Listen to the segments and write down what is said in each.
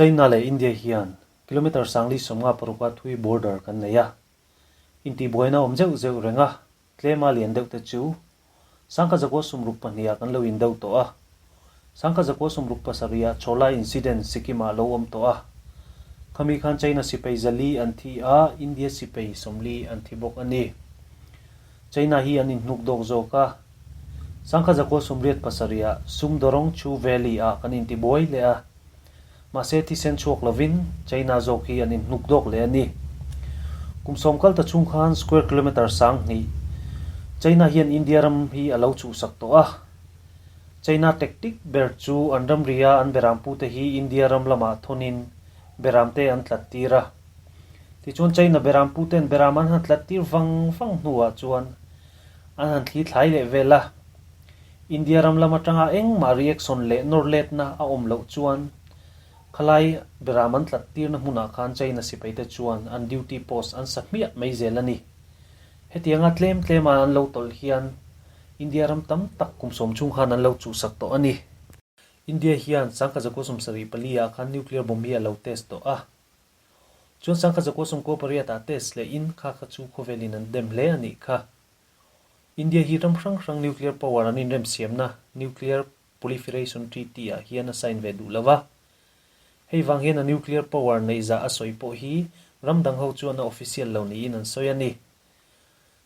China leh India hian kilometre 456 a thui border kan nei a, intihbuaina awm zeuh zeuh reng a, tlema lian deuh te chu 1962 ah kan lo indo tawh a, 1967 ah Chola incident Sikkim ah lo awm tawh a, khami khan China sipai 400 an thi a, India sipai 40 an thi bawk a ni. China hi an inhnuk dawk zawk a, 1987 ah Sumdorong Chu Valley ah kan intibuai leh a, mahse thisen chhuak lovin China zawk hi an inhnuk dawk leh a ni. Kum 10 kal ta chhung khan square kilometre 2000 China hian India ram hi a lo chhuhsak tawh a. China tactic ber chu an ramria an berampute hi India ram lamah thawnin beramte an tlat tir a. Tichuan China beramputen beram an han tlat tir vang vang hnuah chuan an han thli thlai leh vel a. India ram lam atanga engmah reaction leh nawr letna a awm loh chuan khalai beram an tlat tirna hmunah khan China sipaite chuan an duty post an sa hmiah mai zel a ni. Hetianga tlem tlema an lo tawlh hian India ram tam tak kum 10 chhung khan an lo chhuhsak tawh a ni. India hian 1974 ah khan nuclear bomb hi a lo test tawh a. Chuan 1998 ah test leh in kha kha chu khawvelin an dem hle a nih kha. India hi ram hrang hrang nuclear power an inremsiamna Nuclear Proliferation Treaty ah hian a sign ve duh lo va. Hei vang hian a nuclear power neih zah a sawi pawh hi ram dang ho chuan a official lo niin an sawi a ni.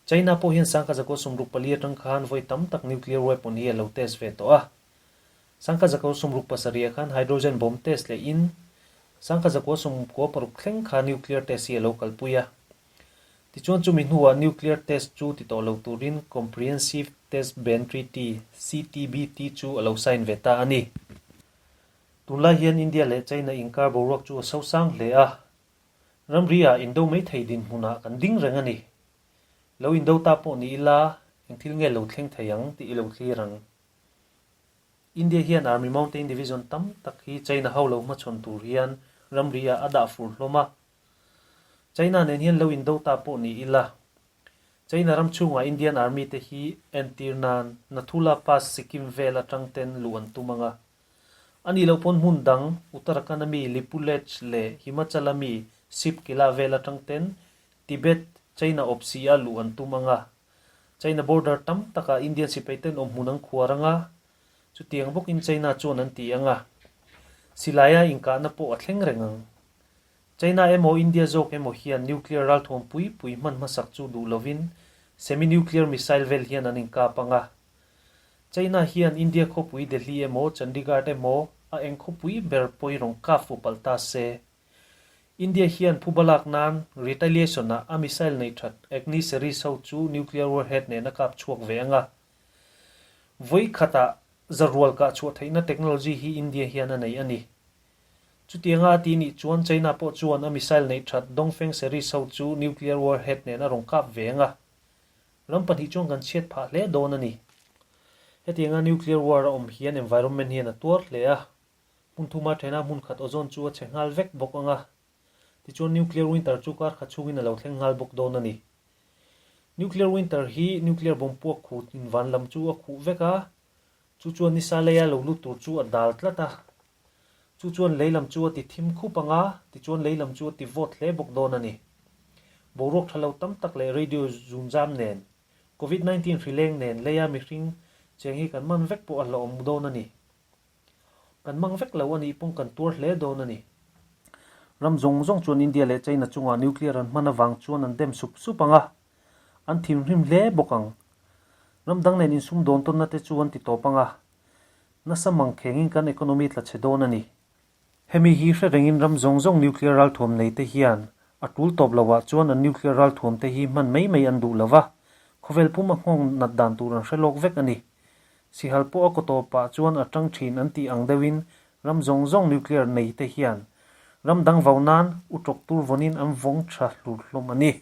China pawh hian 1964 atang khan vawi tam tak nuclear weapon hi a lo test ve tawh a. 1967 ah khan hydrogen bomb test leh in 1996 thleng kha nuclear test hi a lo kalpui a. Tichuan chumi hnuah nuclear test chu ti tawh lo turin Comprehensive Test Ban Treaty, CTBT, chu a lo sign ve ta a ni. Tunlai hian India leh China inkar boruak chu a sosang hle a, ramri ah indo mai thei dinhmunah kan ding reng a ni. Lo indo ta pawh ni ila eng thil nge lo thleng thei ang tih i lo thlir ang. India hian Army Mountain Division tam tak hi China ho lo hmachhawn tur hian ramri ah a dah fur hlawm a. China nen hian lo indo ta pawh ni ila, China ram chhungah Indian Army te hi entir nan Nathula Pass Sikkim vel atang ten luh an tum anga. A nih loh pawn hmun dang Uttarakhand ami Lipulech leh Himachal ami Sipkila vel atang ten Tibet, China awpsi a luh an tum anga. China border tam takah Indian sipai ten awm hmun an khuar anga, chutiang bawkin China chuan an ti anga. Silaia inkahna pawh a thleng reng ang. China emaw India zawk emaw hian nuclear ralthuam pui pui hman hmasak chu duh lovin semi-nuclear missile vel hian an inkap ang a. China hian India khawpui Delhi emaw Chandigarh emaw a eng khawpui ber pawi rawn kap fu palh ta se. India hian phuba lak nan retaliation ah a missile nei that Agni series ho chu nuclear warhead nen a kap chhuak ve ang a. Vawi khatah zarual kah chhuah theihna technology hi India hian a nei a ni. Chutianga a ti nih chuan China pawh chuan a missile neih that Dongfeng series ho chu nuclear warhead nen a rawn kap ve ang a. Ram pahnih chuan kan chhiat phah hle dawn a ni. Hetianga nuclear war a awm hian environment hian a tuar hle a. Hmun thuma thena hmun khat ozone chu a chhe nghal vek bawk ang a. Tichuan nuclear winter chu kar khat chhungin a lo thleng nghal bawk dawn a ni. Nuclear winter hi nuclear bomb puak khuh in van lam chu a khuh vek a, chu chuan nisa leia lo lut tur chu a dal tlat a. Chu chuan lei lam chu a ti thim khup ang a, tichuan lei lam chu a ti vawt hle bawk dawn a ni. Boruak tha lo tam tak leh radio zun zam nen, Covid 19 hri leng nen leia mihring cheng hi kan man vek pawh a hlauhawm dawn a ni. Kan mang vek lo a nih pawng kan tuar hle dawn a ni. Ram zawng zawng chuan India leh China chungah nuclear an hman avang chuan an dem sup sup ang a, an thimhrim hle bawk ang. Ram dang nen insum dawn tawnna te chu an ti tawp ang a, Nasa mang khengin kan economy tla chhe dawn a ni. Hemi hi hre rengin ram zawng zawng nuclear ralthuam nei te hian a tul tawp loah chuan an nuclear ralthuam te hi hman mai mai an duh lo va, khawvel pum a nghawng nat dan tur an hre lawk vek a ni. Sihal pawh a kaw tawpah chuan a tang thin an tih ang deuhin ram zawng zawng nuclear nei te hian ram dang vau nan utawk tur vawnin an vawng tha hlur hlawm a ni.